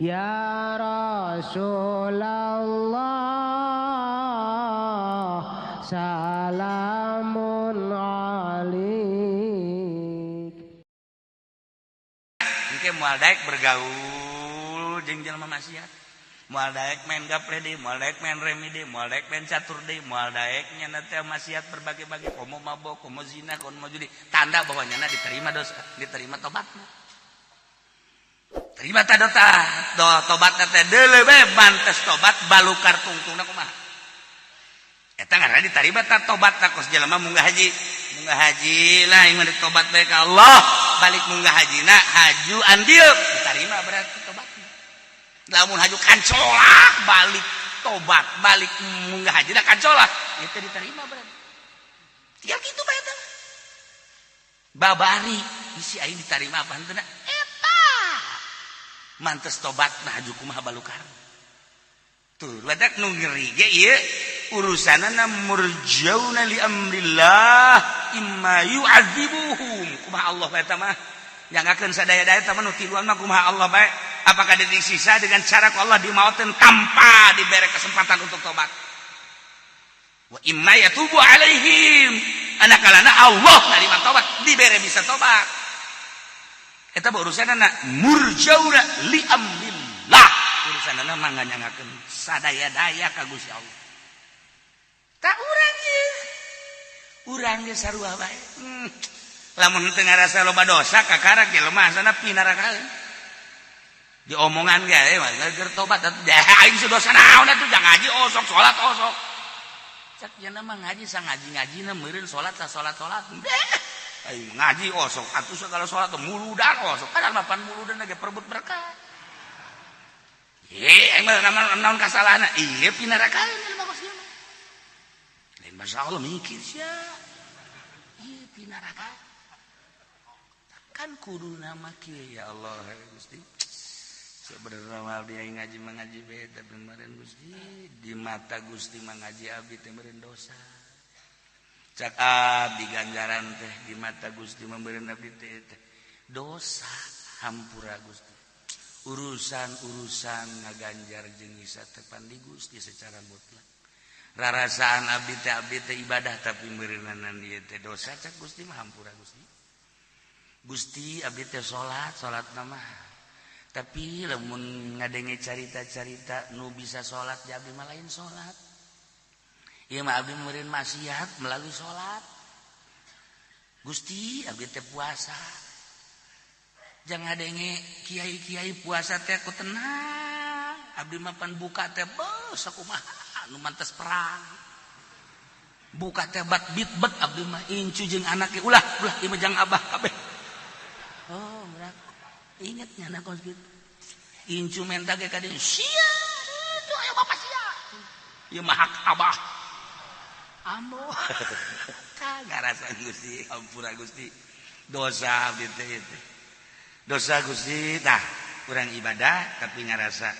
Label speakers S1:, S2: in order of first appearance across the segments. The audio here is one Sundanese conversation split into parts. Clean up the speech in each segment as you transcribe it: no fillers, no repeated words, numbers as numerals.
S1: Ya Rasulullah salamun alik.
S2: Engke moal daek bergaul jeung jelema maksiat, moal daek main gaple deui, moal daek main remi deui, moal daek main catur deui, moal daek nyana teh maksiat berbagai-bagai, komo mabok, komo zina, komo judi. Tanda bahwa nyana diterima dosa, diterima tobatna. Terima ta dota do tobat teh deuleu bae, mantes tobat balukar tungtungna kumaha. Eta ngaranna diterima ta tobat ta kos jelema munggah haji. Munggah haji lah ieu mah tobat bae ka Allah, balik munggah hajina haju andieu diterima berarti tobatna. Lamun haju kancolak balik tobat balik munggah haji da kancolak itu diterima berarti. Tinggal gitu bae teh. Babari isi aing diterima apa henteu eta. Mantes tobat nah haju kumaha balukar. Tuh ledak nu ngeri ge ieu urusanana murjauna li amrillah imma yu'adzibuhum. Kumaha Allah bae eta mah nyangakeun sadaya-daya eta mah nu tiluan mah kumaha Allah bae. Apakah disiksa dengan cara ku Allah dimautkeun tanpa diberi kesempatan untuk tobat? Wa imma yatubu alaihim. Anakalana Allah narima tobat, dibere bisa tobat. Eta urusanana murjauna li amrillah. Urusanana mah nyangakeun sadaya-daya ka Gusti Allah. Tak urang ye. Urang ge sarua bae. Lamun teu ngarasa loba dosa kakara ge lemah sana pinarakaeun. Diomongan ge mah keur tobat atuh aing dosa naon atuh jangan ngaji osok salat osok. Cak nya mah ngaji sa ngaji-ngajina meureun salat sa salat-salat. Aing ngaji osok atuh segala salat muludan osok. Padahal mah pan muludan ge perebut berkah. Ye, aing mah naon kasalahna? Ieu pinarakaeun jelema kos ieu mah. Lain masalah Allah mikir sia. Ieu pinarakaeun. Kan kudu nama kieu ya Allah Gusti. Sebenarnya mah abdi aing ngaji mengaji bae tapi meureun Gusti di mata Gusti mengaji abdi teh meureun dosa. Cak abdi ganjaran teh di mata Gusti meureun abdi teh dosa, hampura Gusti. Urusan-urusan ngaganjar jeung nyiksa teh pan di Gusti secara mutlak. Rarasaan abdi teh ibadah tapi meureunanan ieu teh dosa cak Gusti mah hampura Gusti. Gusti abdi teh salat, salat mah tapi lamun ngadenge carita-carita nu bisa salat ya abdi mah lain salat. Ieu mah abdi meureun maksiat melalui salat. Gusti abdi teh puasa. Jangan ngadenge kiai-kiai puasa teh ku tenang. Abdi mah pan buka teh beuh sakumaha nu mantes perang. Buka teh bat bit bet abdi mah incu jeung anake ulah ulah ieu mah jang abah kabeh. Oh, berat. Ingat nyana kos gitu. Incu menta ge ka dieu sia itu ayo bapak sia. Ieu mah hak abah. Ambo. Kagak rasa Gusti, ampura Gusti. Dosa abdi teh itu. Dosa Gusti tah kurang ibadah tapi ngarasa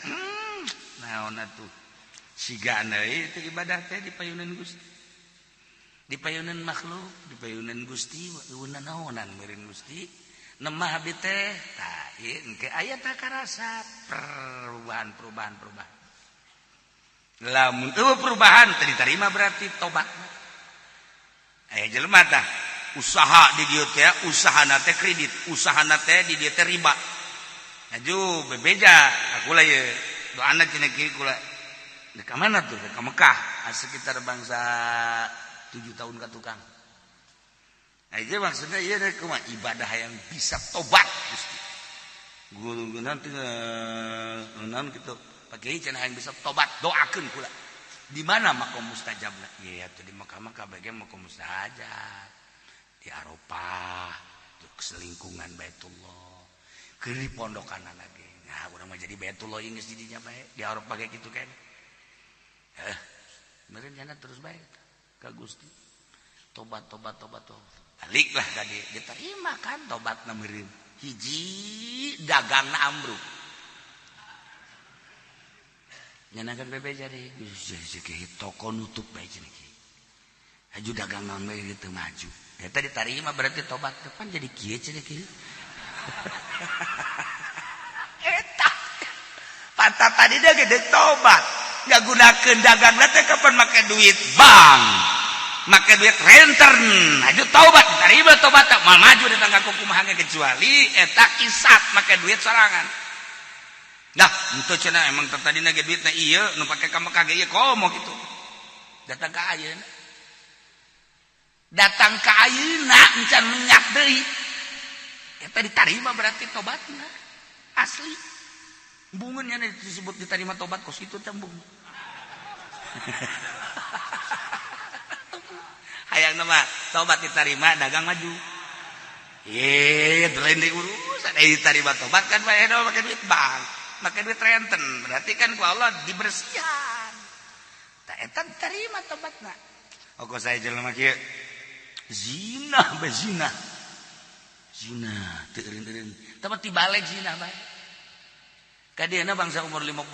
S2: naon atuh. Siga deui itu ibadah teh dipayunan Gusti. Dipayunan makhluk, dipayunan Gusti, eueunan naonan meureun Gusti. Nemah abdi teh tah ieu engke aya tah karasa perubahan perubahan perubahan. Lamun eueuh perubahan teu diterima berarti tobatna. Aya jelema tah usaha di dieu teh usahana teh kredit, usahana teh di dieu teh riba. Aju bebeja kula ieu doana cenah kieu kula. Dek ka mana tuh? Dek ka Mekah, sekitar bangsa 7 tahun ka tukang. Nah, itu maksudnya iya deh kumaha ibadah yang bisa tobat Gusti. Guru nanti naon gitu. Pakai cenah yang bisa tobat doakeun kula. Di mana makom mustajabna? Iya tuh di Mekah mah kabeh makom mustajab. Di Arafah, tuh selingkungan Baitullah. Keur di pondokan lagi. Nah, urang mah jadi Baitullah geus di dinya bae. Di Arafah kayak gitu kan. Eh, meureun jana terus bae ka Gusti. Tobat tobat tobat tobat. Baliklah tadi diterima kan tobatna meureun. Hiji dagangna ambruk. Nyanakan bebe jadi toko nutup bae cenah kieu. Haju dagangan bae gitu maju. Eta diterima berarti tobat depan jadi kieu cenah kieu. Eta. Pantat tadi dia gede tobat. Nggak gunakan dagang teh kapan make duit bank, make duit renten. Maju tobat, diterima tobat tak mal maju datang ka kumaha kecuali eta isat make duit sorangan. Nah, itu cenah emang tadi nage duitna ieu nu pake ka Mekah ge ieu komo kitu. Datang ka ayeuna. Datang ka ayeuna encan minyak deui. Eta diterima berarti tobatna. Asli. Bungeunnya disebut diterima tobat kos kitu teh bung. Hayang nama tobat diterima dagang maju. Ye, lain deui urusan diterima tobat kan bae make duit bank, make duit renten. Berarti kan ku Allah dibersihan. Tah eta diterima tobatna. Oko saya jelema kieu zina be zina. Zina teu eureun-eureun. Tapi tibalik zina bae. Kadiana bangsa umur 55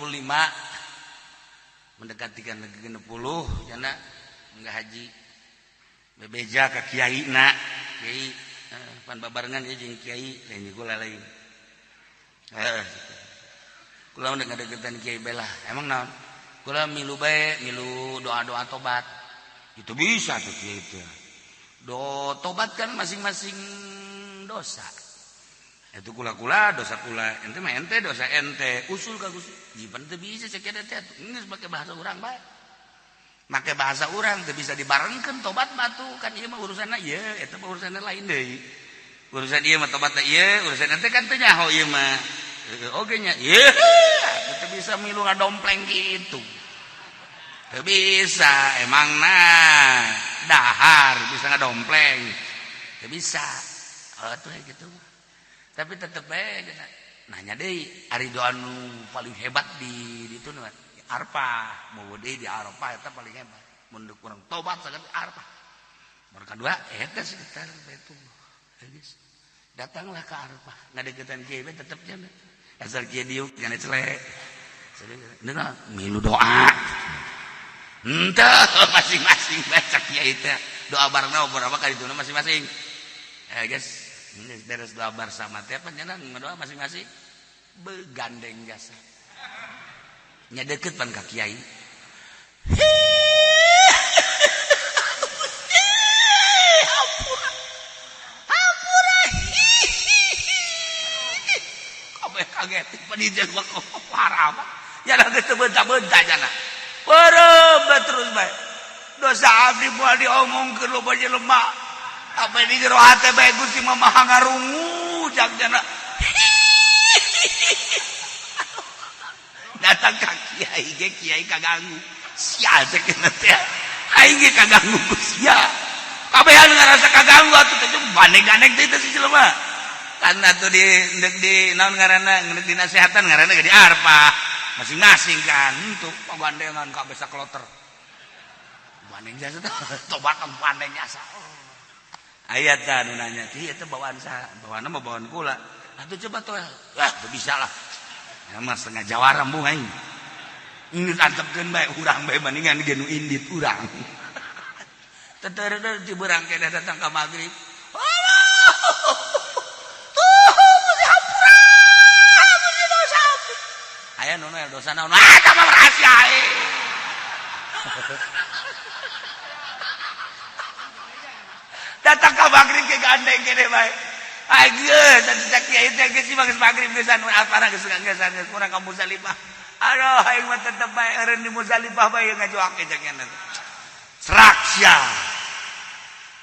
S2: mendekati kan 60 jana enggak haji. Bebeja ka kiai na. Kiai pan babarengan ieu jeung kiai lain kula lain. Heeh. Kula udah ngadeukeutan kiai belah. Emang naon? Kula milu bae, milu doa-doa tobat. Itu bisa tuh kiai teh. Do tobat kan masing-masing dosa. Itu kula-kula dosa kula, ente mah ente dosa ente. Usul ka Gusti. Jipan teu bisa cek teh. Geus make bahasa urang bae. Make bahasa urang teu bisa dibarengkeun tobat mah tuh kan ieu mah urusanna ieu, eta mah urusanna lain deui. Urusan ieu mah tobatna ieu, urusan ente kan teu nyaho ieu mah. Oge nya ieu teu bisa milu ngadompleng kitu. Teu bisa emang nah dahar bisa ngadompleng. Teu bisa. Oh tuh gitu. Tapi tetep bae nanya deui ari doa nu paling hebat di ditu nu Arfah, mau deui di Arafah eta paling hebat. Mun kurang tobat saged Arfah. Nomor kedua eta sekitar Baitullah. Geus. Datanglah ke Arafah, ngadeukeutan kiai bae tetep nya. Asal kiai diuk jangan celek. Nah, milu doa. Henteu masing-masing baca kiai teh. Doa barengna beberapa kali itu masing-masing. Guys, beres doa bersama teh panjenengan ngadoa masing-masing begandeng jasa. Nya deukeut pan ka kiai. Hampura. Hampura. Kabeh kaget panijan mah parah mah. Ya geus teu beunta-beunta jana. Beureum terus bae. Dosa abdi moal diomongkeun loba jelema. Apa di jero hate bae Gusti mah maha ngarungu jak jana. Datang ka kiai ge kiai kaganggu. Sia cek teh. Aing ge kaganggu ku sia. Kabehan ngarasa kaganggu atuh teh bandeng-gandeng teh si jelema. Kan atuh di ndek di naon ngaranna ngeuk dinasehatan ngaranna ge di Arfah. Masing-masing kan untuk pagandengan kabeh sakloter. Bandeng jasa teh tobat bandeng jasa. Aya tah nu nanya, "Ki eta bawaan saha?" Bawaanna mah bawaan kula. Atuh coba tuh. Wah, teu bisa lah. Ya mah setengah jawara embung aing. Ini antepkeun bae urang bae bandingan ge nu indit urang. Teteureuh di beurang keneh datang ka magrib. Allah. Tuh, mesti hampura. Mesti dosa. Aya nu dosa naon? Ah, eta mah rahasia aing. Datang ka magrib ke gandeng kene bae. Ageus atuh cak kiai teh geus mah geus magrib geus anu apara geus geus geus kurang ka Muzdalifah. Aduh aing mah tetep bae eureun di Muzdalifah bae ngajoak cak nya. Serak sia.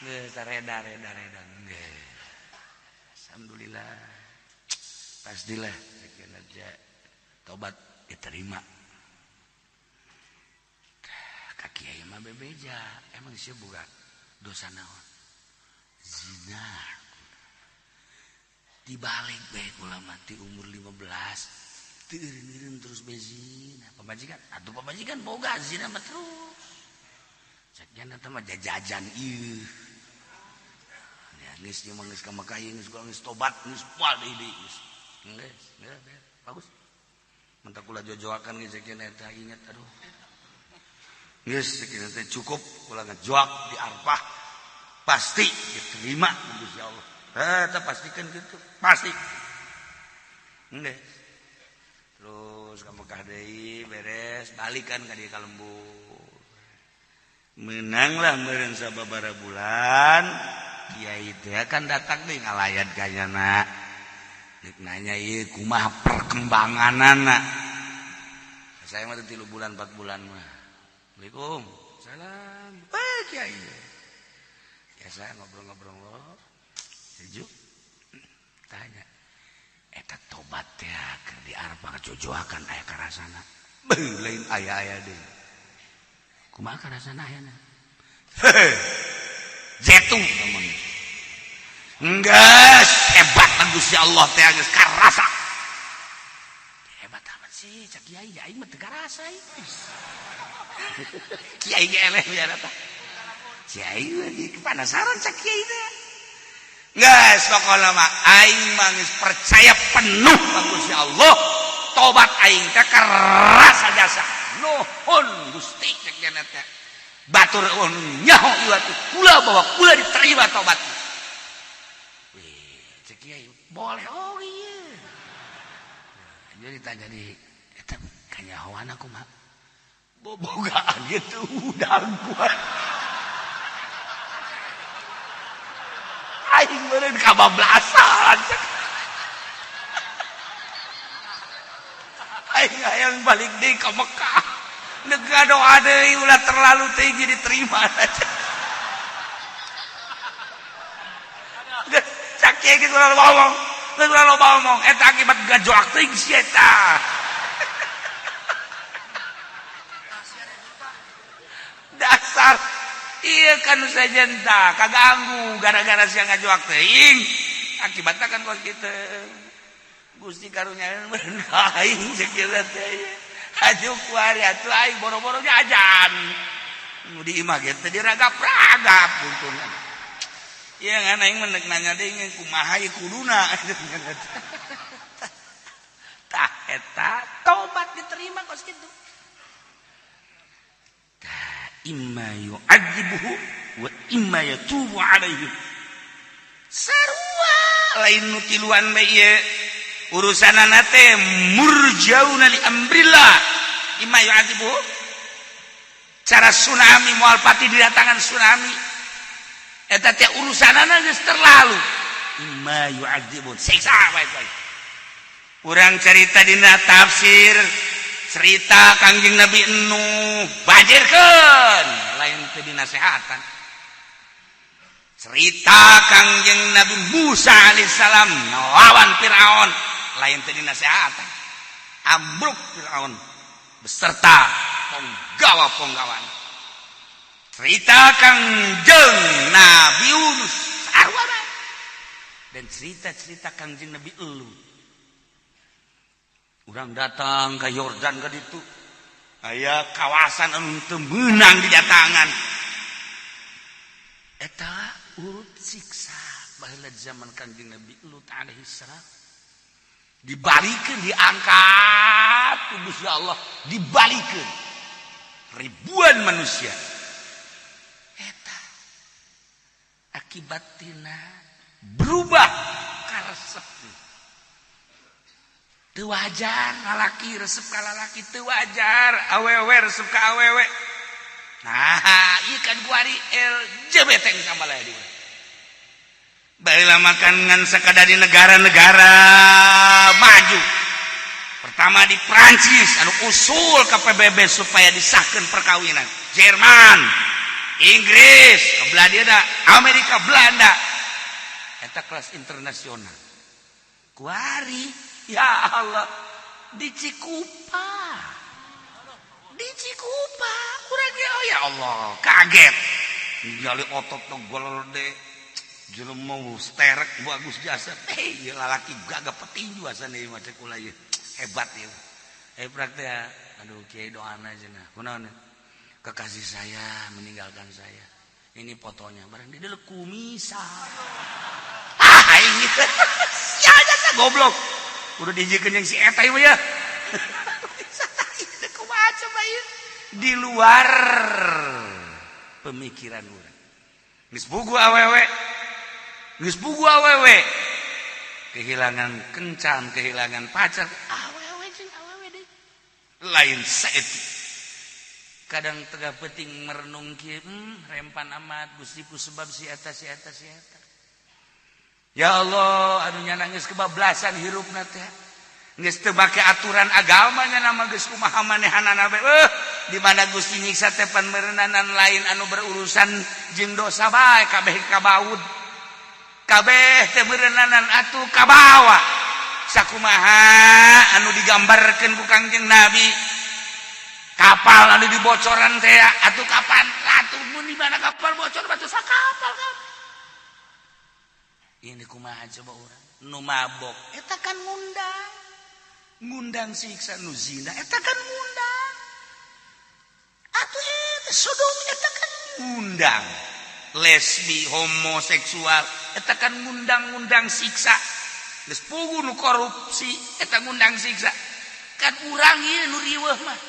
S2: Geus reda reda reda. Geus. Alhamdulillah. Pastilah cak nya tobat diterima. Ka kiai mah bebeja, emang sia boga dosa naon? Zina. Dibalik bae kula mati umur 15 teu eureun-eureun terus bae zina. Pamajikan atuh pamajikan boga zina mah terus. Cek nya teh mah jajajan ieu. Ya geus ieu mah geus ka Mekah ieu geus geus tobat geus moal deui deui geus. Geus, bagus. Mentak kula jojoakan geus cek nya eta ingat aduh. Geus cek nya teh cukup kula ngajoak di Arfah. Pasti diterima Gusti Allah. Eta pastikan gitu, pasti. Geus. Terus Terus ka Mekah deui, beres, balikan ka dieu ka lembur. Menanglah meureun sababaraha bulan, kiai teh kan datang deui ngalayat ka nyana. Rek nanya ieu kumaha perkembanganana. Saya mah 3 bulan 4 bulan mah. Assalamualaikum. Salam. Wah, kiai. Biasa ngobrol-ngobrol. Sejuk. Tanya. Eta tobat teh keur di Arab ngajojoakan aya karasana. Beuh, lain aya-aya deui. Kumaha karasana ayana? Zetu ngomong. Enggeus, hebat Gusti Allah teh geus karasa. Hebat amat sih, cak kiai aing mah teu karasa ieu. Kiai ge eleh biar eta. Kiai lagi penasaran cak kiai teh. Geus pokona mah aing mah geus percaya penuh ka Gusti Allah. Tobat aing teh karasa jasa. Nuhun Gusti cek dena teh. Batur nyaho ieu atuh kula bahwa kula diterima tobat. Wih, cek kiai boleh oh iya. Nah, jadi tanya di eta kanyahoan aku mah. Bobogaan gitu udang kuat. Aing meureun kabablasan. Aing hayang balik deui ka Mekah. Nega doa deui ulah terlalu tinggi diterima. Cak kieu geus ulah ngomong. Geus ulah loba ngomong eta akibat gajoak teuing si eta. Dasar iya kan sajenta kaganggu gara-gara sia ngajoak teuing. Akibatna kan kos kitu. Gusti karunya aing sakira teh. Aduh kuari atuh aing boro-boro jajan. Nu di imah ge teh diragap-ragap untungna. Ieu ngan aing mah nanya deui kumaha ieu kuduna. Tah eta tobat diterima kos kitu. Tah imma yu'adzibuhu wa imma yatubu alaihim. Sarua lain nu tiluan bae ieu. Urusanana teh murjauna li amrillah. Imma yu'adzibuhu. Cara tsunami moal pati didatangan tsunami. Eta teh urusanana geus terlalu. Imma yu'adzibun. Siksa bae bae. Urang cerita dina tafsir cerita Kangjeng Nabi Nuh bajirkeun lain teh dinasehatan. Cerita Kangjeng Nabi Musa alaihissalam ngelawan Firaun lain teh dinasehatan. Ambruk Firaun beserta penggawa-penggawan. Cerita Kangjeng Nabi Yunus sarua dan cerita-cerita Kangjeng Nabi Lut. Urang datang ke Yordan ka ditu. Aya kawasan anu teu meunang didatangan. Eta urut siksa baheula zaman Kangjeng Nabi Lut alaihi salam. Dibalikeun diangkat ku Gusti Allah, dibalikeun ribuan manusia. Eta akibat tina berubah karesep. Teu wajar lalaki resep ka lalaki, teu wajar awewe resep ka awewe. Nah, ieu kan kuari LGBT geus ambalaya di urang. Baheula makan ngan sakada di negara-negara maju. Pertama di Prancis anu usul ke PBB supaya disahkan perkawinan. Jerman, Inggris, ke Belanda, Amerika, Belanda. Eta kelas internasional. Kuari, ya Allah, di Cikupa. Di Cikupa, urang ge oh ya Allah, kaget. Ningali otot nu gede. Jelema sterek bagus jasa. Ieu lalaki gagah petinju asana ieu mah cek kula ieu. Hebat ieu. Prak teh aduh kiai doana cenah. Kunaon? Kekasih saya meninggalkan saya. Ini fotonya barang di dalam kumisa. Ah aing gitu. Sia jasa goblok. Udah dijiekeun jeung si eta ieu ya. Kumaha coba ieu? Di luar pemikiran urang. Geus bugu awewe. Geus bugu awewe. Kehilangan kencan, kehilangan pacar. Awewe jeung awewe deui. Lain saeutik. Kadang tengah penting merenung kieu, rempan amat Gusti ku sebab si eta si eta si eta. Ya Allah, anu nya nangis kebablasan hirupna teh. Geus teu make aturan agama nya nama geus kumaha manehanana bae. Di mana Gusti nyiksa teh pan meureunana lain anu berurusan jeung dosa bae kabeh kabaud. Kabeh teh meureunana atuh kabawa. Sakumaha anu digambarkeun ku Kangjeng Nabi. Kapal anu dibocoran teh atuh kapan atuh mun di mana kapal bocor batu sakapal kan. Ini kumaha coba urang nu mabok eta kan ngundang. Ngundang siksa nu zina eta kan ngundang. Atuh eta sodom eta kan ngundang. Lesbi homoseksual eta kan ngundang-ngundang siksa. Geus puguh nu korupsi eta ngundang siksa. Kan urang ieu nu riweuh mah.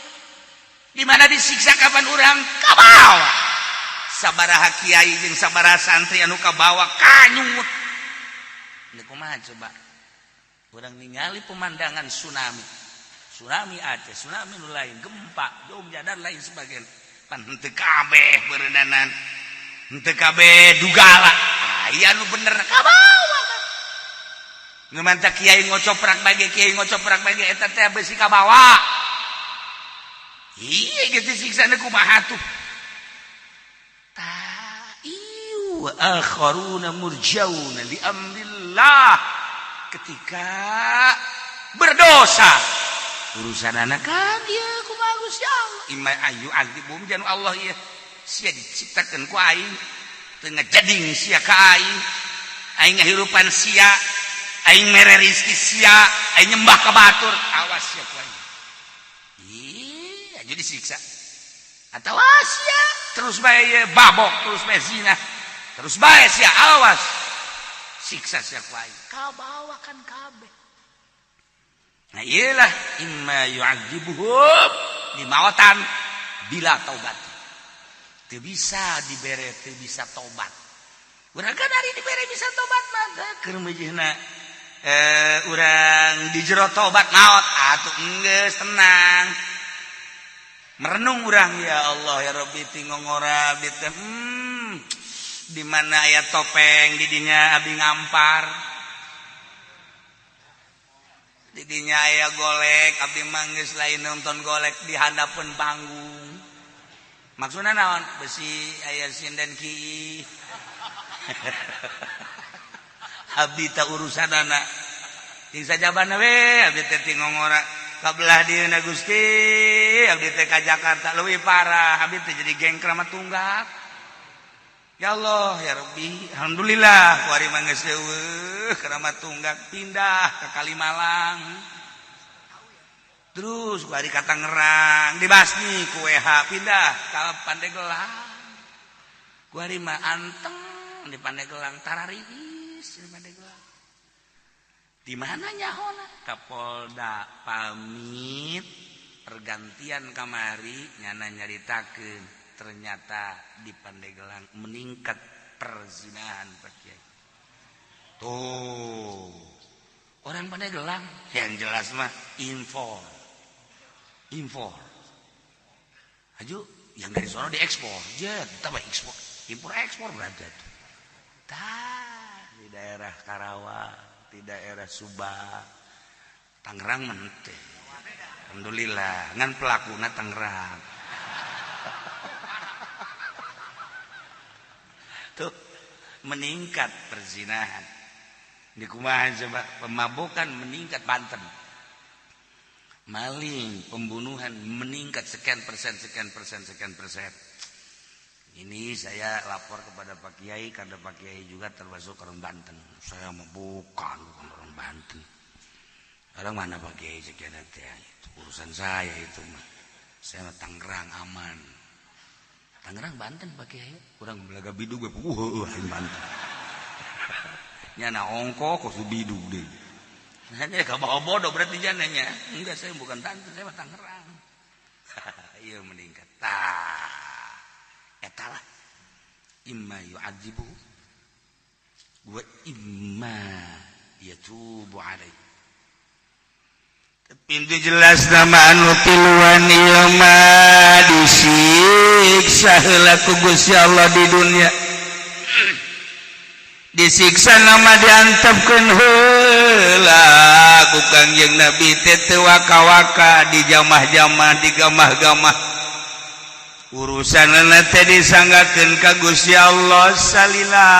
S2: Di mana disiksa kapan urang kabawa. Sabaraha kiai jeung sabaraha santri anu kabawa kanyut. Ini kumaha coba? Urang ningali pemandangan tsunami. Tsunami Aceh, tsunami nu lain, gempa, Jogja dan lain sebagainya. Pan henteu kabeh beureunanan. Henteu kabeh dugala. Aya nu bener kabawa kan. Nu manta kiai ngocoprak bage kiai ngocoprak bage eta teh besi kabawa. Iya gitu siksana kumaha tuh. Ta ieu akharuna murjauna li amrillah. Ketika berdosa urusan anak kan dia kumaha Gusti Allah. Imma ayu azibum janu Allah ieu. Sia diciptakeun ku aing teu ngajading sia ka aing. Aing ngahirupan sia, aing mere rizki sia, aing nyembah ka batur, awas sia ku aing. Iya, jadi siksa. Atau sia terus bae babok, terus bae zina, terus bae sia awas. Siksa sia ku aing. Kabawa kan kabeh. Nah iyalah imma yu'adzibuhum dimawatan bila taubat. Teu bisa dibere teu bisa tobat. Urang kan hari dibere bisa tobat mah keur meujeuhna urang di jero tobat maot atuh enggeus tenang. Merenung urang ya Allah ya Rabbi tingongora abdi teh di mana aya topeng di dinya abdi ngampar. Di dinya aya golek abdi mah geus lain nonton golek di handapeun panggung. Maksudna naon? Besi aya sinden ki. Abdi tak urusanana. Ting sajabana we abdi teh tingongora kabelah dieuna Gusti abdi teh ka Jakarta leuwih parah abdi teh jadi geng Kramat Tunggak. Ya Allah ya Rabbi alhamdulillah kuari mah geus eueuh Kramat Tunggak pindah ke Kalimalang. Terus kuari ka Tangerang dibasmi ku WH pindah ka Pandeglang. Kuari mah anteng di Pandeglang tarariis di Pandeglang. Di mana nyahona? Kapolda pamit pergantian kamari nyana nyaritakeun ternyata di Pandeglang meningkat perzinahan Pak Kiai. Tuh orang Pandeglang yang jelas mah impor. Impor. Aju yang dari sono diekspor. Je, tambah ekspor. Impor ekspor berarti tuh. Tah di daerah Karawang, di daerah Subang, Tangerang mente. Alhamdulillah, ngan pelakuna Tangerang. Tuh meningkat perzinahan. Di kumaha coba pemabukan meningkat Banten. Maling, pembunuhan meningkat sekian persen, sekian persen, sekian persen. Ini saya lapor kepada Pak Kiai karena Pak Kiai juga termasuk orang Banten. Saya mah bukan orang Banten. Orang mana Pak Kiai sekian teh itu urusan saya itu mah. Saya mah Tangerang aman. Tangerang Banten Pak Kiai. Urang belaga bidug we heueuh aing Banten. Nyana ongko kos bidug deui. Nah, ini kabawa bodoh berarti jananya. Enggak, saya bukan Banten, saya mah Tangerang. Iya meningkat. Tah. Etalah imma yu'adzibu wa imma yatubu alaih. Tapi jelas nama anu tiluan ieu mah disiksa heula ku Gusti Allah di dunia, disiksa nama diantepkeun heula ku Kangjeng Nabi teh, teu waka-waka di jamah-jamah, di gamah-gamah, urusanana teh disanggakeun ka Gusti Allah salila.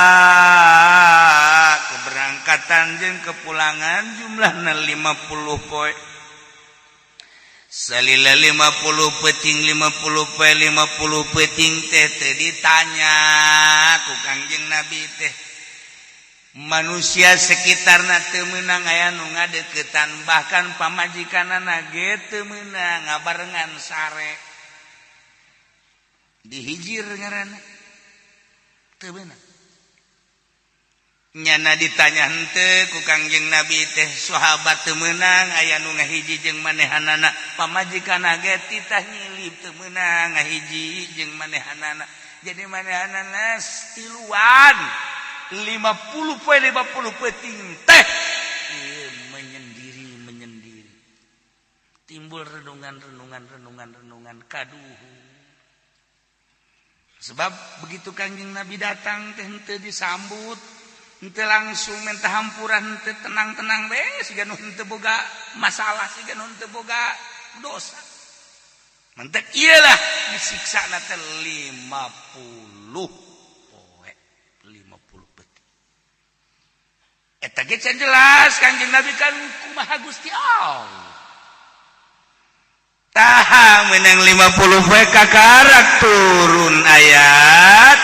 S2: Keberangkatan jeung kepulangan jumlahna 50 poe, salila 50 peting, 50 poe, 50 peting teh teh ditanya ku Kangjeng Nabi teh. Manusia sekitarna teu meunang, aya nu ngadeukeutan, bahkan pamajikanana ge teu meunang ngabarengan sare, dihijir ngaranna, teu meunang. Nyana ditanya henteu ku Kangjeng Nabi teh, sahabat teu meunang, aya nu ngahiji jeung manehanana, pamajikanna ge titah nyilip teu meunang ngahiji jeung manehanana. Jadi manehanana tiluan 50 poe 50 peting teh menyendiri menyendiri, timbul renungan renungan renungan renungan kaduhu. Sebab begitu Kangjeng Nabi datang teh henteu disambut, henteu langsung minta hampura, henteu tenang-tenang we, siga nu henteu boga masalah, siga nu henteu boga dosa. Mentek iyalah disiksa na teh 50 poe 50 peting. Eta ge can jelas Kangjeng Nabi kan kumaha Gusti Allah. Tah, menang 50 poe kakarak turun ayat,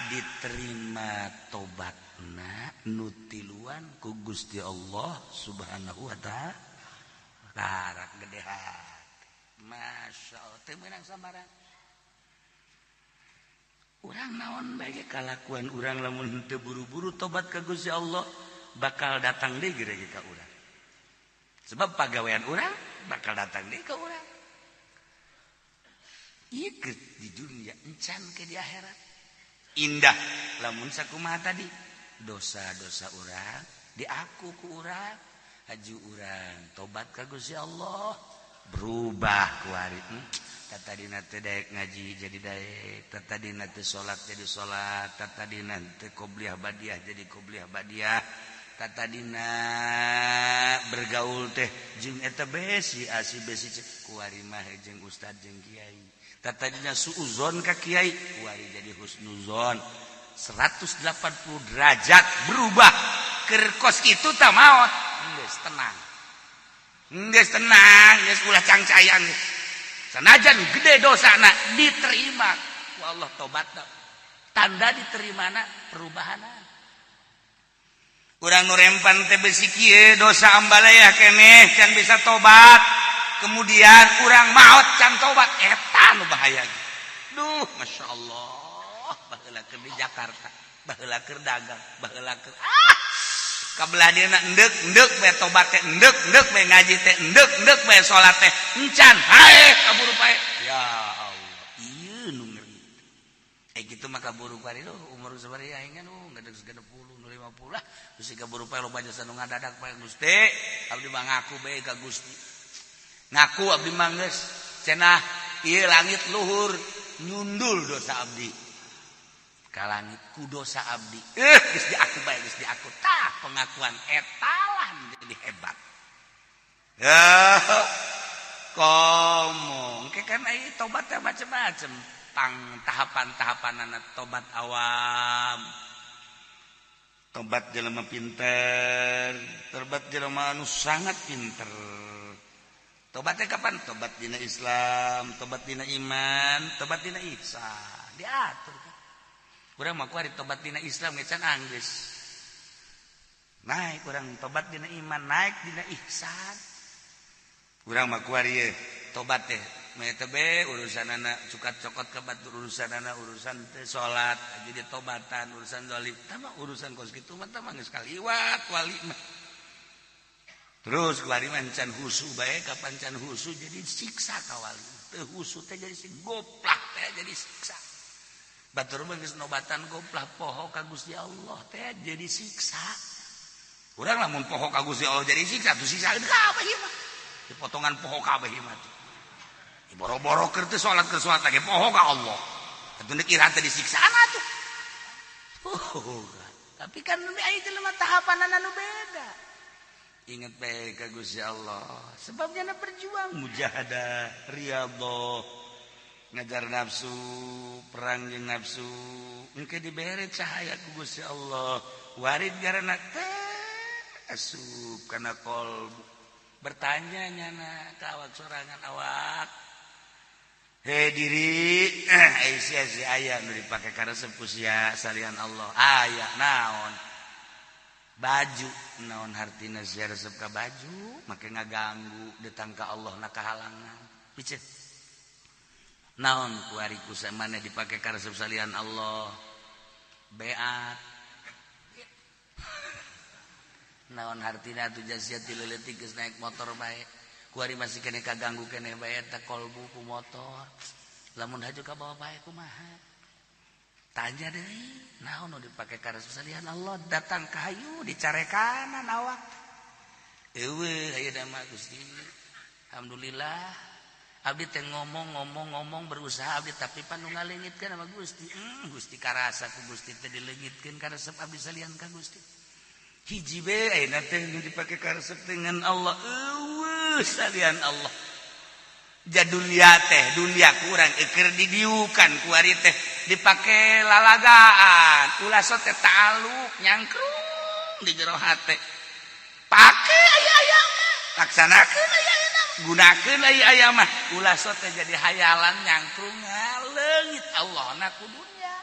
S2: diterima tobatna nu tiluan ku Gusti Allah Subhanahu wa Ta'ala. Karak gede hati. Masya Allah, teu meunang sambarang. Urang naon bae kalakuan urang, lamun teu buru-buru tobat ka Gusti Allah bakal datang deui ge ka urang. Sebab pagawean urang bakal datang deui ka urang. Ieu di dunia encan ke di akhirat. Indah lamun sakumaha tadi, dosa-dosa urang diaku ku urang, haju urang tobat ka Gusti Allah, berubah kuari. Tadina teh daek ngaji jadi daek, tadina teh salat jadi salat, tadina teh qobliyah badiah jadi qobliyah badiah, tadina bergaul teh jeung eta besi asi besi kuari mah jeung ustad jeung kiai, tadina suuzon ka kiai kuari jadi husnuzon. 180 derajat berubah. Keur kos kitu tah maot geus tenang, geus tenang, geus ulah cangcayang. Sanajan gede dosana diterima ku Allah tobatna. Tanda diterimana perubahanna. Urang nu rempan teh besi kieu, dosa ambalaya keneh can bisa tobat, kemudian urang maot can tobat, eta nu bahaya. Duh, Masya Allah, baheula keur di Jakarta, baheula keur dagang, baheula keur kabelah dieuna endek endek bae tobat teh, endek endek bae ngaji teh, endek endek bae salat teh, encan hae kaburu pae. Ya Allah, ieu nu ngeri. Kitu mah kaburu kuari umur sabaraha aing nu 60 nu 50 lah, geus kaburu pae, loba jasa nu ngadadak pae. Gusti, abdi mah ngaku bae ka Gusti, ngaku abdi mah geus cenah ieu langit luhur nyundul dosa abdi ka langit ku dosa abdi, geus diaku bae, geus diaku. Tah, pengakuan eta lah jadi hebat ya. Komo ke kan ai tobat teh macem-macem pang tahapan-tahapan, tobat awam, tobat jelema pinter, tobat jelema anu sangat pinter. Tobatnya kapan? Tobat dina Islam, tobat dina iman, tobat dina ihsan, diatur kan. Urang mah kuari tobat dina Islam ge can anggeus naik, urang tobat dina iman naik dina ihsan. Urang mah kuari ye tobat teh be urusan anak cukat cokot ke batur, urusan anak, urusan teh salat jadi tobatan, urusan zalim tama, urusan kos kitu mah tama geus kaliwat wali mah. Terus kuari mah can husu bae, kapan can husu jadi siksa ka wali, teu husu teh jadi si goplak teh jadi siksa. Batur mah geus nobatan, goplah poho ka Gusti Allah teh jadi siksa. Urang lamun poho ka Gusti Allah jadi siksa tuh siksa kabeh ieu mah. Dipotongan poho kabeh ieu mah. Boro-boro keur teu salat keur salat lagi poho ka Allah. Atuh deuk iraha teh disiksaan atuh. Tapi kan aya jelema tahapanana nu beda. Ingat bae ka Gusti Allah. Sebabnya na berjuang mujahadah, riyadhah, ngajar nafsu, perang jeung nafsu. Engke dibere cahaya ku Gusti Allah. Warid garana teh asup kana qalbu. Bertanya nyana ka awak sorangan awak. Hei diri, sia si aya nu dipake karesep ku sia salian Allah. Aya naon? Baju naon hartina sia resep ka baju, make ngaganggu datang ka Allah na kahalangan. Piceun. Naon kuari ku samana dipake karesep salian Allah? Beat. Naon hartina atuh sia ti leuletik geus naik motor bae. Kuari masih kene kaganggu kene bae eta kolbu ku motor. Lamun haju ka bawa bae kumaha? Tanya deui, naon nu dipake karesep salian Allah datang ka hayu dicarekanan awak. Eueuh ayeuna mah Gusti. Alhamdulillah abdi teh ngomong-ngomong berusaha abdi tapi pan nu ngaleungitkeun sama Gusti. Gusti karasa ku Gusti teh dileungitkeun karesep abdi salian ka Gusti. Hiji be ayeuna teh nu dipake karesep dengan Allah. Eueuh salian Allah. Ja dunia teh dunia kurang eukeur didiukan kuari teh dipake lalagaan ulah sok teh ta'aluk nyangkrung di jero hate. Pake aya aya mah laksanakeun aya aya mah gunakeun aya aya mah ulah sok teh jadi hayalan nyangkrung ngaleungit Allah na ku dunia.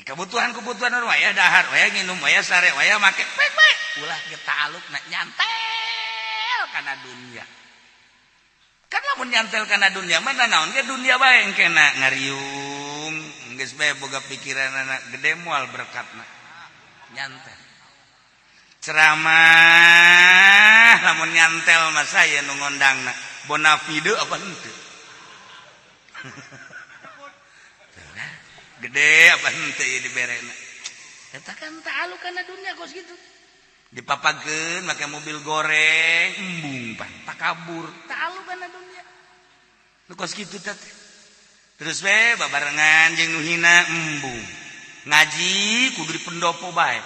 S2: Kebutuhan-kebutuhan waya dahar waya nginum waya sare waya make pek pek ulah ge ta'aluk na nyantel kana dunia. Kan lamun nyantel kana dunia mah naon ge dunia bae engkena ngariung geus bae boga pikiranana gede moal berkatna nyantel. Ceramah lamun nyantel mah saya nu ngondangna bonafide apa henteu? Gede apa henteu ieu diberena. Eta kan ta'aluk kana dunia kos kitu. Dipapakeun make mobil goreng embung pan takabur ta'aluk kana dunia. Nu kos kitu teh. Terus we babarengan jeung nu hina embung. Ngaji kudu di pendopo bae.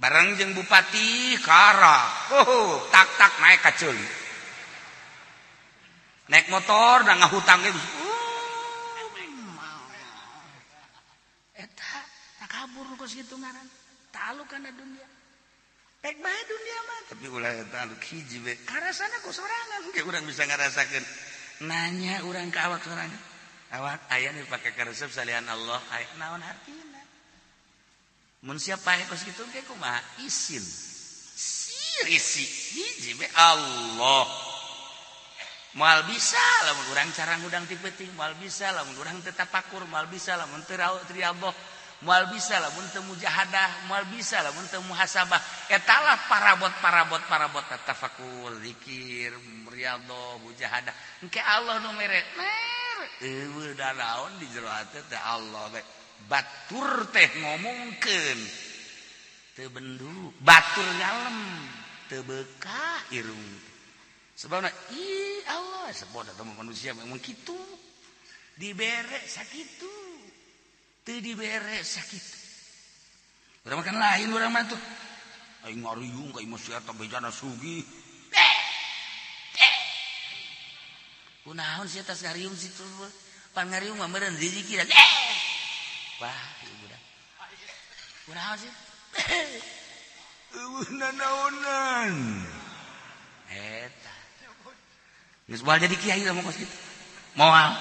S2: Bareng jeung bupati kara. Oh, tak-tak naik ka ceuli. Naik motor da ngahutang ge. Eta takabur kos kitu ngaran. Ta'aluk kana dunia. Pek bae dunia mah tapi ulah ta'aluk hiji we. Karasana ku sorangan ge urang bisa ngarasakeun. Nanya urang ka awak sorangan. Awak aya nu dipake karesep salian Allah, aya naon hartina? Mun siapa pae kos kitu ge kumaha? Isin. Sir isi hiji we Allah. Moal bisa lamun urang cara ngudang ti peuting, moal bisa lamun urang teu tapakur, moal bisa lamun teu riyadhah. Moal bisa lamun teu mujahadah, moal bisa lamun teu muhasabah. Etalah parabot-parabot tafakur, zikir, riyadhah, mujahadah. Engke Allah nu mere. Mer eueuh da naon di jero hate teh Allah bae. Batur teh ngomongkeun. Teu bendu, batur ngalem, teu beukah irung. Sebabna ih Allah sebab eta manusia memang kitu. Dibere sakitu. Teu dibere sakitu. Urang makan lain urang mah tuh. Aing ngariung ka imah si eta bejana sugih. Kunaon si eta ngariung situ? Pan ngariung mah meureun rezeki. Wah, ieu budak. Kunaon sih? Eueuh nanaonan. Eta. Geus moal jadi kiai lamun kos kitu. Moal.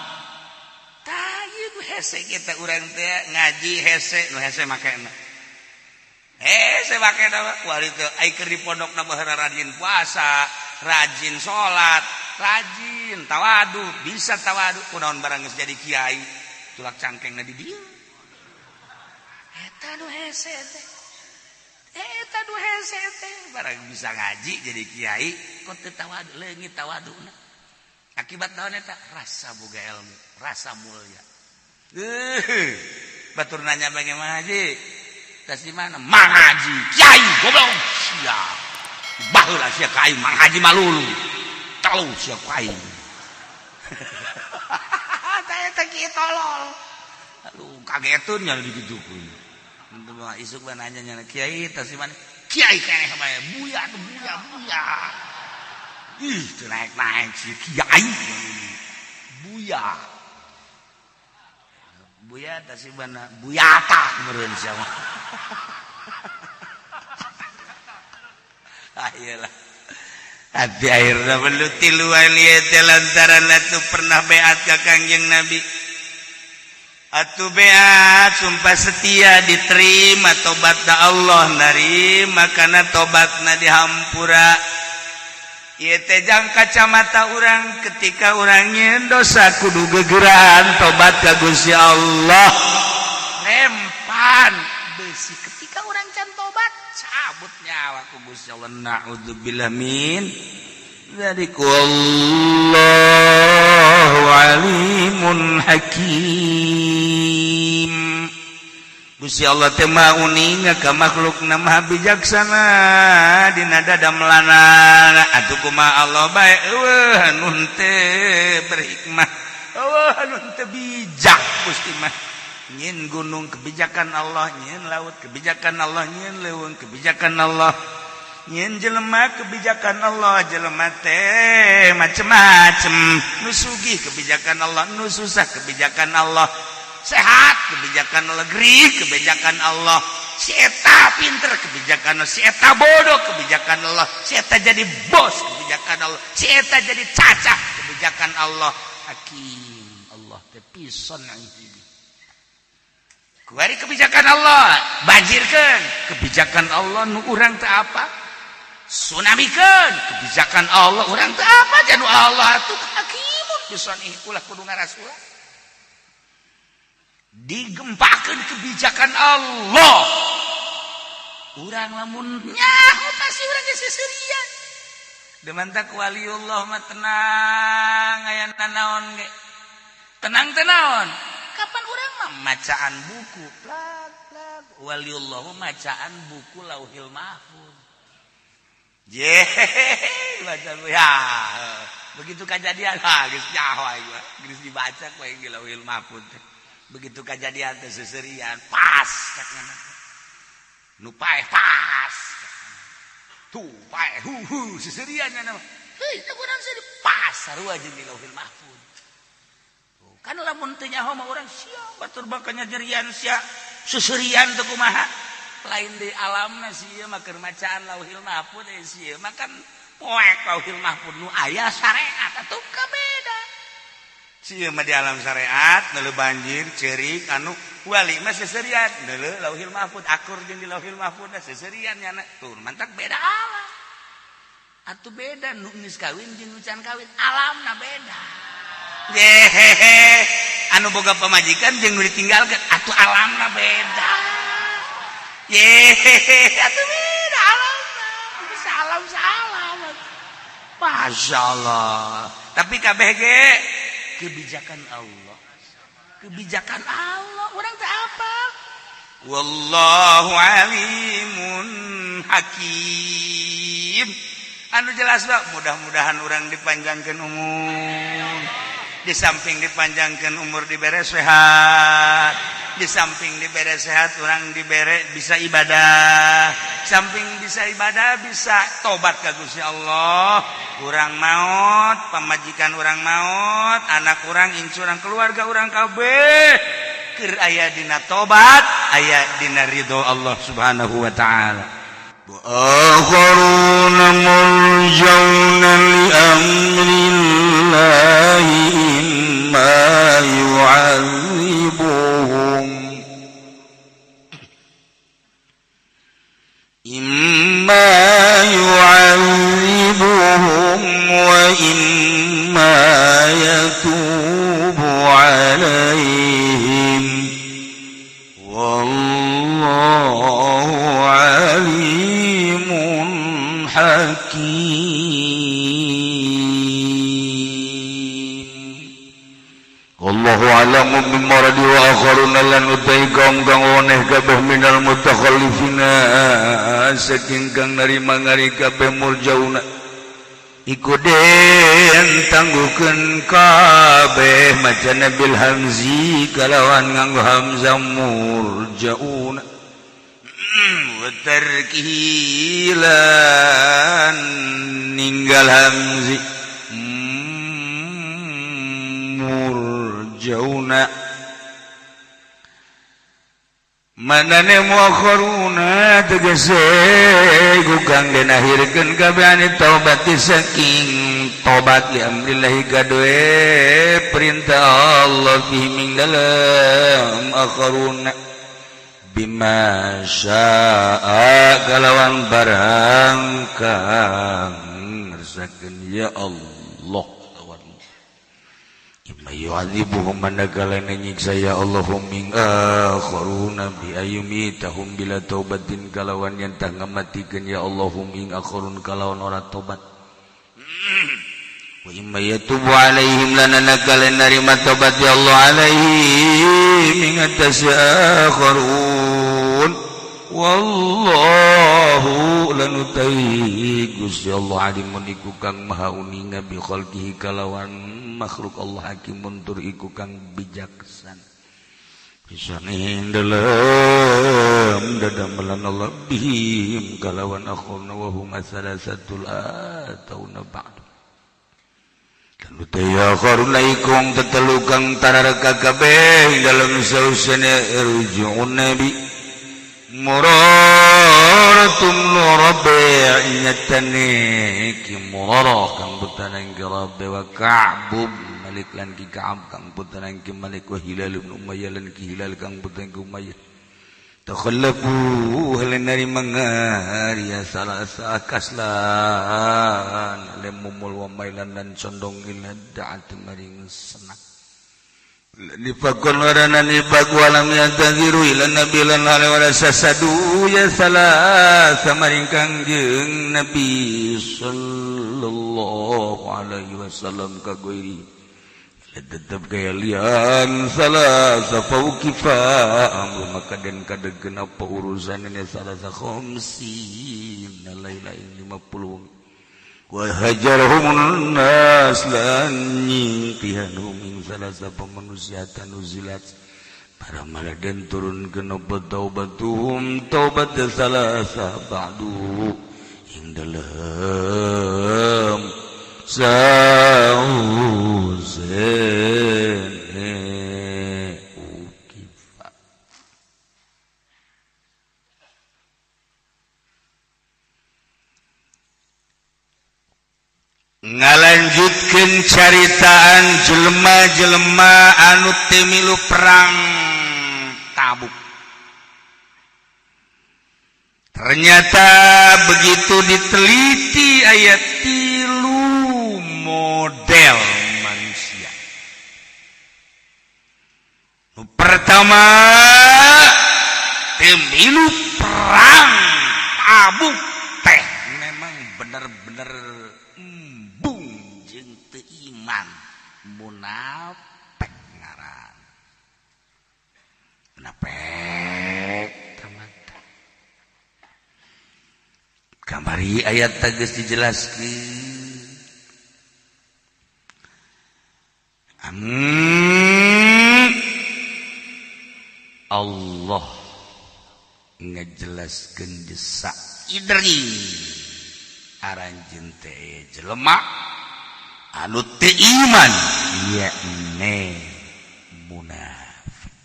S2: Tah ieu hese kita urang teh ngaji hese nu hese makena. Hese makena mah kuari teh ai keur di pondokna baheula rajin puasa, rajin salat, rajin tawadu, bisa tawadu kunaon barang geus jadi kiai, tulak cangkengna di dieu. Eta nu hese teh. Eta nu hese teh barang bisa ngaji jadi kiai kok teu tawadu leungit tawaduna. Akibat naon eta rasa boga ilmu, rasa mulia. Batur nanya bagaimana haji? Tas di mana? Mang Haji, kiai goblok sia. Baheula sia ka aing Mang Haji malulu. Telu sia ku aing. Tah eta kieu tolol. Aduh, kagetun nya digitukeun. Mah isuk mah nanya nya, "Kiai, tas di mana?" Kiai keneh bae, buya buya buya. Ih, teu naik-naik si kiai. Buya. Buya tas di mana? Buyata meureun sia mah. Ah iyalah. Hati akhirna perlu tiluan ieu teh lantaran atuh pernah beat ka Kangjeng Nabi. Atuh beat sumpah setia diterima tobatna Allah narima kana tobatna dihampura. Ieu teh jang kacamata urang ketika urang nyeun dosa kudu gegeran tobat ka Gusti Allah. Rempan besi ketika urang can tobat cabut nyawa ku Gusti Allah. Na'udzubillah min dzalik, wallahu alimun hakim. Gusti Allah teh maha uninga ka makhlukna, maha bijaksana dina dadamelanana. Atuh kumaha Allah bae eueuh anu teu berhikmah, eueuh anu teu bijak. Gusti mah nyin gunung kebijakan Allah, nyin laut kebijakan Allah, nyin leuweung kebijakan Allah, nyin jelema kebijakan Allah. Jelema teh macem-macem, nu sugih kebijakan Allah, nu susah kebijakan Allah, sehat kebijakan Allah, gerih kebijakan Allah, si eta pinter kebijakan Allah, si eta bodoh kebijakan Allah, si eta jadi bos kebijakan Allah, si eta jadi cacah kebijakan Allah. Hakim Allah teh pisan. Kuari kebijakan Allah banjirkan, kebijakan Allah nu urang teh apa, tsunamikeun kebijakan Allah, urang teh apa. Janu Allah tuh hakimun pisan. Ih, ulah kudu ngarasulah digempakeun kebijakan Allah. Urang lamun nyaho pasti urang geus seserian. Demantak waliullah mah tenang, aya naon ge tenang. Teh naon? Kapan urang mah macaan buku plak plak, waliullah mah macaan buku Lauhil Mahfuz. Je baca ya, begitu kejadian, ah geus nyaho aing mah, geus dibaca ku aing di Lauhil Mahfuz. Begitu kejadian teh seserian pas cek nu paeh, pas tuh paeh, hu hu seserian nya mah. Heuh, teh urang seuri pas sarua jeung di Lauhil Mahfuz. Tuh kan lamun teu nyaho mah urang sia batur bakal nyerian sia seserian teh kumaha. Lain di alamna sia mah keur macaan Lauhil Mahfuz, eh sia mah kan poek Lauhil Mahfuz nu aya syariat atuh kabeda. Sia mah di alam syariat neuleuh banjir ceurik, anu wali mah seserian neuleuh Lauhil Mahfuz, akur jeung di Lauhil Mahfuz seserian nya. Tuh mantak beda alam atuh, beda nu geus kawin jeung nu can kawin, alamna beda. Jehehe, anu boga pamajikan jeung nu ditinggalkeun atuh alamna beda. Yehehe, atuh beda alamna, bisa alam salam. Masya Allah, tapi kabeh ge kebijakan Allah, kebijakan Allah, urang teh apa. Wallahu alimun hakim. Anu jelas Pak, mudah-mudahan urang dipanjangkan umur, di samping dipanjangkan umur dibere sehat, di samping dibere sehat urang dibere bisa ibadah, samping bisa ibadah bisa tobat ka Gusti Allah. Urang maut, pamajikan urang maut, anak urang, incu urang, keluarga urang kabeh keur aya dina tobat, aya dina ridho Allah Subhanahu wa taala.
S3: وآخرون مرجون لأمر الله إما يعذبهم إما يعذبهم وإما يتوب عليهم والله عليم حكيم. Wallahu a'lamu bimaradi wa akharuna lan utai kaum kang oneh kabeh minal mutakhallifina saking kang narima ngari kabeh murjauna iku den tangguhkeun kabeh macana bil hamzi kalawan nganggo hamzah murjauna wa tarkihi lan ninggal hamzi murjauna manane muakharuna tegese iku kang den akhirkeun kabeh ane taubat saking tobat li amrillahi kadoe perintah Allah fihi ming dalam akharuna bima syaa kalawan barang kang ngersakeun ya Allah. Imma yu'adzibuhum manakala nyiksa ya Allahum ing akharuna bi ayyumitahum bila taubatin kalawan yen tah ngamatikeun ya Allahum ing akharun kalawan ora tobat. Wa imma yatubu alaihim lan manakala narima tobat ya Allah alaihim ing atas akharun. Wallahu lan utai Gusti Allah alimun iku kang maha uninga bi khalqihi kalawan makhluk Allah hakimun tur iku kang bijaksana. Bisane dalam dadamelan Allah bihim kalawan akhirna wa hum salasatul atauna ba'du. Lan utai akharuna iku tetelu kang tarareka kabeh dalam sausane irji'un nabi Muraratum Rabi' nyatane ki Murarah kang putrane ki Rabi' wa Ka'b Malik lan ki Ka'ab kang putrane ki Malik wa Hilal bin Umayyah lan ki Hilal kang putrane ki Umayyah takhallafu halanari mangari salasa kaslan lemumul wa mailan lan condong ila da'at maring senak nifakun warana nifak walam yantadhiru ila nabi lan wala sasadu ya salah samaring Kangjeng Nabi sallallahu alaihi wasallam kagoiri tetep gaya lian salah safaukifa amru maka den kadegen apa urusan ini salah sa khamsin laila 50 wa hajarhum nas lan nyingkihanhum ing salah sapa manusia tanuzilat para maladen turun kena taubatuhum taubat salasa ba'du ing dalem sauzen ukifa. Ngalanjutkeun caritaan jelema-jelema anu teu milu perang Tabuk. Ternyata begitu diteliti ayat 3 model manusia. Nu pertama teu milu perang Tabuk teh memang bener-bener embung jeung teu iman, munafik ngaran. Munafik tamata. Kamari ayat tegas dijelaskeun. Allah ngejelaskeun desak idri aranjeun teh jelema anu teu iman yakni munafik.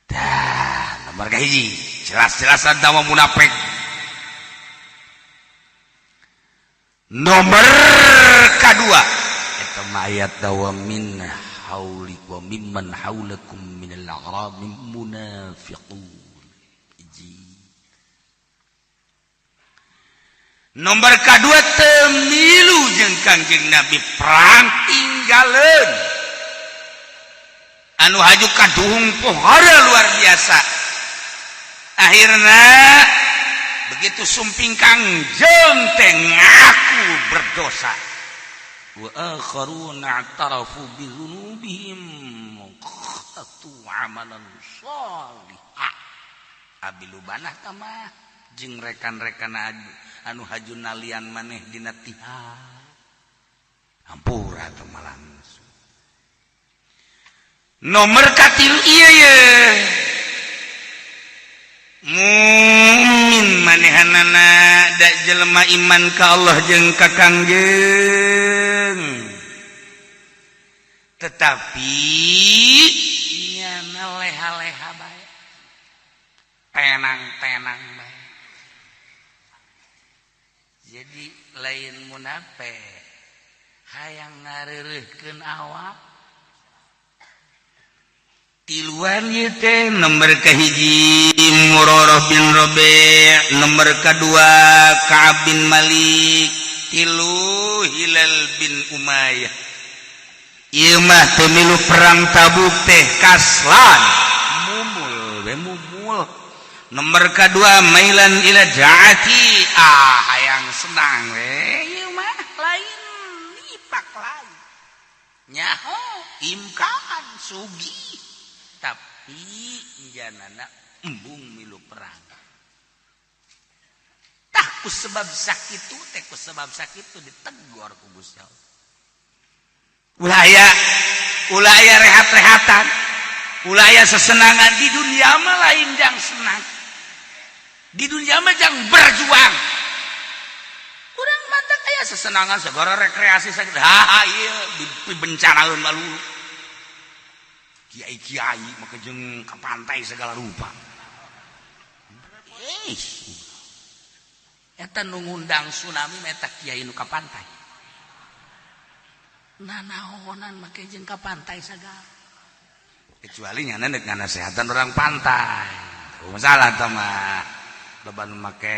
S3: Tah nomor kahiji jelas-jelasan tawa munafik. Nomor kadua eta mah ayat tawa min hauli wa mimman haulakum minal a'rab munafiqun. Nomor kedua temilu jeung Kangjeng Nabi perang tinggaleun anu haju kaduhung pohara luar biasa. Akhirna begitu sumping Kangjeng teh ngaku berdosa.
S2: Wa akharuna i'tarafu bi dzunubihim khalatu amalan shalihah. Abi Lubanah mah jeung rekan-rekan anu haju nalian maneh dina tihar. Hampura teh langsung. Nomor katilu ieu ye. Mukmin manehanana da jelema iman ka Allah jeung ka Kangjeng. Tetapi nyana leha-leha bae. Tenang-tenang bae. Jadi lain munafik hayang ngareureuhkeun awak. Tiluan ieu teh nomor kahiji Murarah bin Rabi', nomor kadua Ka'ab bin Malik, tilu Hilal bin Umayyah. Ieu mah teu milu perang Tabuk teh kaslan mumul we mumul. Nomor kadua mailan ila jaati, ah hayang senang we ieu mah lain nipak lain. Nyaho imkan sugih tapi janana embung milu perang. Tah ku sebab sakitu teh, ku sebab sakitu ditegor ku Gusti Allah. Ulah aya, ulah aya rehat-rehatan, ulah aya sesenangan di dunia mah lain jang senang. Di dunia mah jang berjuang. Urang mantak aya sesenangan segala rekreasi sakit. Ha ieu dibencanaeun malu. Kiai-kiai maka jeung ke pantai segala rupa. Eh. Eta nu ngundang tsunami mah eta kiai nu ka pantai. Nanaonan make jeung ka pantai sagala. Kecuali nyana deuk nganasehatan orang pantai. Masalah tah mah. Loba nu make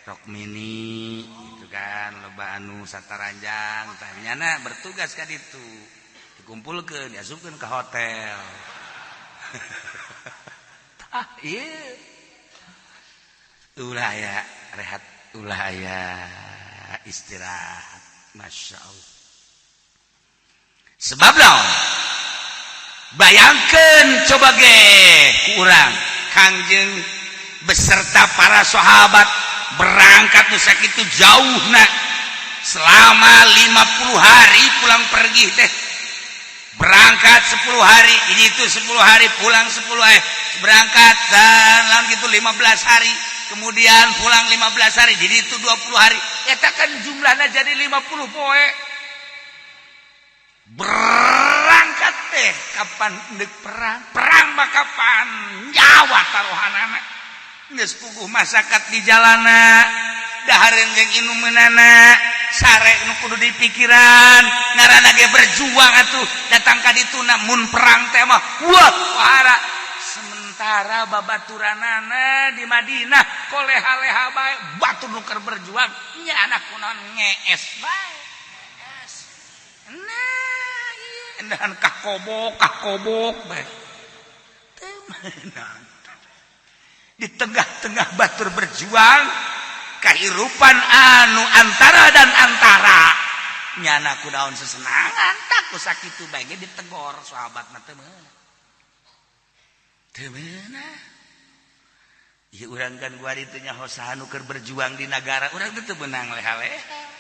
S2: rok mini gitu kan, loba anu sataranjang tah nyana bertugas ka ditu. Dikumpulkeun, diasupkeun ke hotel. Tah ieu. Ulah aya rehat, ulah aya istirahat. Masya Allah. Sebab naon? Bayangkeun coba ge ku urang Kangjeng beserta para sahabat berangkat nu sakitu jauhna selama 50 hari pulang pergi teh. Berangkat 10 hari, ini itu 10 hari, pulang 10 eh berangkat dan lawan gitu 15 hari, kemudian pulang 15 hari, jadi itu 20 hari. Eta kan jumlahnya jadi 50 poe. Berangkat teh kapan ndek perang? Perang mah kapan? Nyawa taruhanana. Geus puguh masyarakat di jalana, dahareun jeung inumeunana, sare nu kudu dipikiran, ngaranna ge berjuang atuh datang ka dituna mun perang teh mah wah wahara. Sementara babaturanana di Madinah koleha-leha bae, batur nu keur berjuang nya anak kunaon ngees bae. Nah, ieu endahan kakobok kakobok bae. Teu meunang. Di tengah-tengah batur berjuang kehidupan anu antara dan antara nyana kunaon sesenangan tak ku sakitu bae ge ditegor sahabat mah teu meunang. Teu meunang. Ieu urang kan guari teh nyaho saha nu keur berjuang di nagara urang teh teu meunang leha-leha.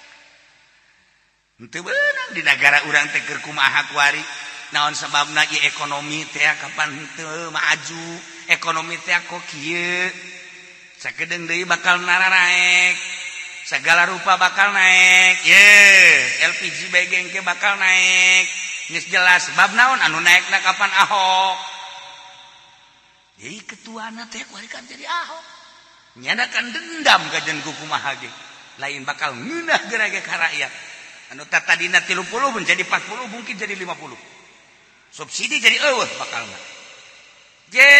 S2: Teu meunang di nagara urang teh keur kumaha kuari. Naon sababna ieu ekonomi teh kapan teu maju, ekonomi teh kok kieu. Sakedeung deui bakal nararaek. Segala rupa bakal naik. Ye, LPG bae ge bakal naik. Geus jelas sebab naon anu naekna kapan Ahok. Jadi ketuana teh kuari kan jadi Ahok. Nyana kan dendam ka jeung kumaha ge. Lain bakal ngeunah geura ge ka rakyat. Anu tadina 30 menjadi 40 mungkin jadi 50. Subsidi jadi eueuh bakal mah. Je.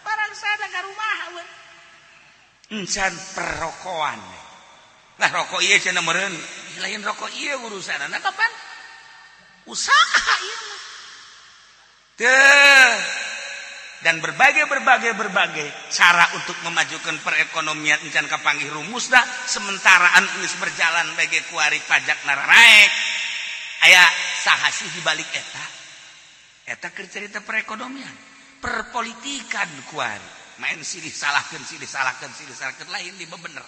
S2: Barang sana ka rumah we. Encan perrokoan. Lah rokok ieu cenah meureun, lain rokok ieu urusanana kapan? Usaha ieu mah. Teu. Dan berbagai berbagai berbagai cara untuk memajukan perekonomian encan kapanggih rumusna. Sementara anu geus berjalan bagi kuari pajak nararaek, aya saha sih di balik eta? Eta keur cerita perekonomian, perpolitikan kuari main silih salahkeun, silih salahkeun, silih salahkeun, lain di bener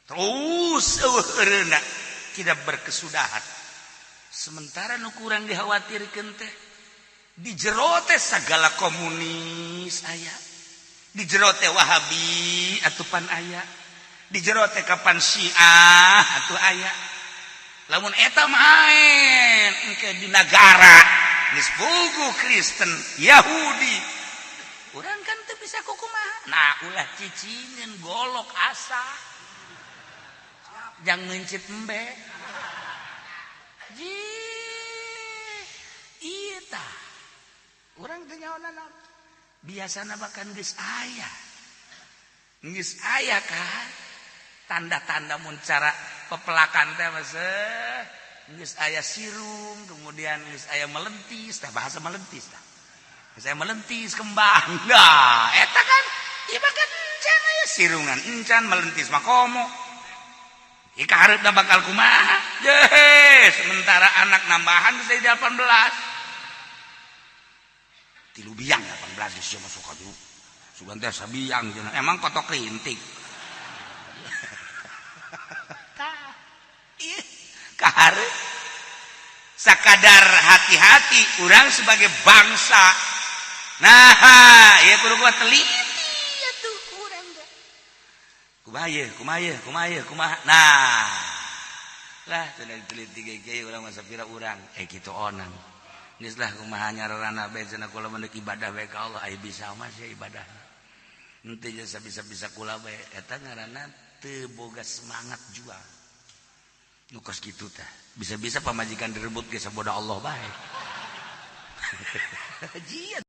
S2: terus, eueuh eureuna tidak berkesudahan. Sementara nu kurang dikhawatirkeun teh di jero teh segala komunis aya, di jero teh Wahabi atupan aya, di jero teh kapan Syiah atuh aya. Lamun eta main engke di nagara geus puguh Kristen, Yahudi, urang kan teu bisa kukumaha. Nah, ulah cicingin, golok asah, jang mencit embe. Ji, iya tah, urang teu nyaho naon. Biasana bahkan geus aya, geus aya kan tanda-tanda mun cara pepelakan teh mah geus aya sirung, kemudian geus aya melentis tah, bahasa melentis tah, geus aya melentis kembang. Nah, eta kan ieu mah kan encan aya sirungan, encan melentis mah komo. Ika hareupna bakal kumaha? Ye, sementara anak nambahan bisa jadi 18. Tilu biang 18 geus masuk ka dieu. Sugan teh sabiang cenah. Emang kotok rintik. Tah. Ih, kahareup. Sakadar hati-hati urang sebagai bangsa. Nah, ieu kudu gua teliti atuh urang teh. Kumaha ieu, kumaha ieu, kumaha ieu, kumaha. Nah, lah sudah diteliti ge urang masa pira urang kitu onang. Geus lah, kumaha nyararana bae cenah, kula mah ibadah bae ka Allah, aya bisa mah sia ibadah. Henteu jasa bisa-bisa kula bae, eta ngaranna teu boga semangat juang. Nu kos kitu tah. Bisa-bisa pamajikan direbut ge saboda Allah bae. Jia.